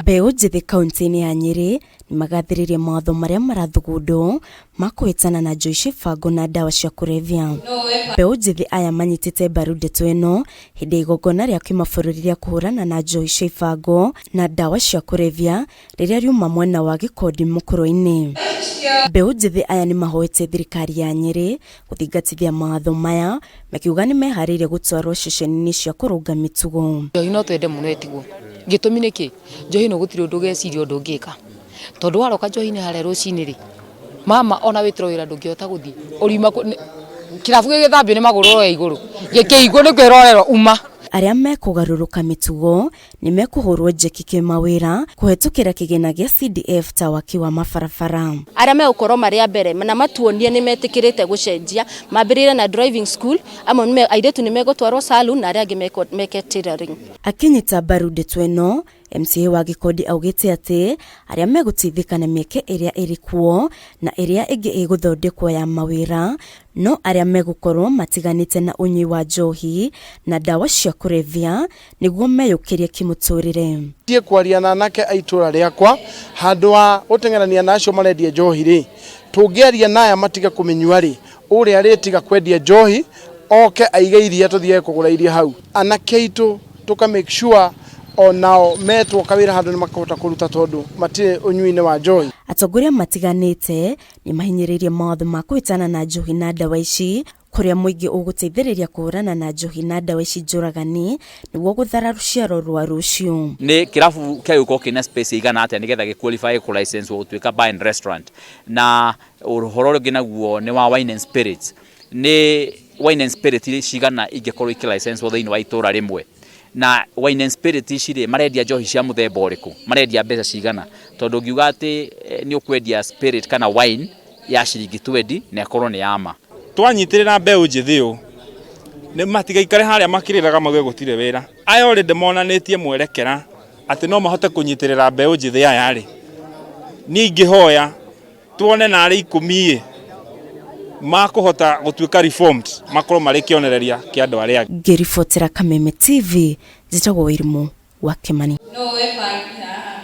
Mbeũ njĩthĩ kaunti-inĩ ya Nyĩrĩ nĩmagathĩrĩirie mawatho marĩa marathugundwo ma kũhĩtana na njohi cia ibango na ndawa cia kũrebia. Mbeũ njĩthĩ aya manyitĩte mbaru ndeto ĩno hĩndĩ ya igongona rĩa kĩmabũrũri rĩa kũhũrana na njohi cia ibango na ndawa cia kũrebia rĩrĩa riuma mwena wa Gĩkondi Mũkũrwe-inĩ. Mbeũ njĩthĩ aya nĩmahoete thirikari ya Nyĩrĩ gũthingatithia mawatho maya makiuga nĩmeharĩirie gũtwarwo ceceni-inĩ cia kũrũnga mĩtugo. Njohi no twende mũno ĩtigwo. Gĩtũmi nĩ kĩ? Njohi ĩno gũtirĩ ũndũ ũgeciria ũndũ ũngĩka. Tondũ waroka njohi-inĩ harĩa rũcinĩ rĩ, mama ona wĩtĩrwo wĩra ndũngĩhota gũthiĩ. Ũriuma kĩrabu gĩgĩthambio nĩ magũrũ ũroya igũrũ, gĩkĩhingwo nĩ kwĩrorerwo uma. Arĩa mekũgarũrũka mĩtugo nĩ mekũhũrwo njeki kĩmawĩra kũhetũkĩra kĩgĩna gĩa CDF ta waki wa mabarabara. Arĩa megũkorwo marĩ a mbere na matuonie nĩ metĩkĩrĩte gũcenjia, mambĩrĩrie na driving school, amwe airĩtu nĩ megũtwarwo saloon na arĩa angĩ meke tailoring. Akĩnyita mbaru ndeto ĩno, MCA wa Gĩkondi augĩte atĩ arĩa megũteithĩka na mĩeke ĩrĩa ĩrĩ kuo na ĩrĩa ĩngĩ ĩgũthondekwo ya mawĩra no arĩa megũkorwo matiganĩte na ũnyui wa njohi na ndawa cia kũrebia nĩguo meyũkĩrie kĩmũtũrĩre. Thiĩ kwaria na anake a itũra rĩakwa handũ ha gũteng'erania na acio marendia njohi rĩ, tũngĩaria na aya matige kũmĩnyua rĩ, ũrĩa arĩtiga kwendia njohi oke aige iria tũthiage kũgũra iria hau. Anake aitũ tũka make sure onao metwo kawĩra handũ nĩ makũhota kũruta tondũ matirĩ ũnyui-inĩ wa njohi. Atongoria matiganĩte nĩmahinyĩrĩirie mawatho ma kũhĩtana na njohi na ndawa ici kũrĩa mũingĩ ũgũteithĩrĩria kũhũrana na njohi na ndawa ici njũragani nĩguo gũthara rũciaro rwa rũciũ. Nĩ kĩrabu kĩagĩrĩirwo gũkorwo kĩna space ĩigana atĩa nĩgetha gĩ qualify kũ license wo gũtuĩka bar and restaurant. Na ũhoro ũrĩa ũngĩ naguo nĩ wa wine and spirits. Nĩ wine and spirit cigana ingĩkorwo ikĩ license wo thĩinĩ wa itũra rĩmwe. Na wine and spirit ici rĩ, marendia njohi cia mũthemba ũrĩkũ? Marendia mbeca cigana? Tondũ ũngiuga atĩ nĩ ũkwendia spirit kana wine ya ciringi twendi na ĩkorwo nĩ ya ma. Twanyitĩrĩra mbeũ njĩthĩ ũũ, matigaikare harĩa makĩrĩraga mauge gũtirĩ wĩra. Aya already monanĩtie mwerekera atĩ no mahote kũnyitĩrĩra mbeũ njĩthĩ aya rĩ, niĩ ingĩhoya tuone narĩ ikũmi ĩ makũhota gũtuĩka reformed makorwo marĩ kĩonereria kĩa andũ arĩa angĩ. Ngĩribotera Kameme TV, njĩtagwo Wairimũ wa Kĩmani.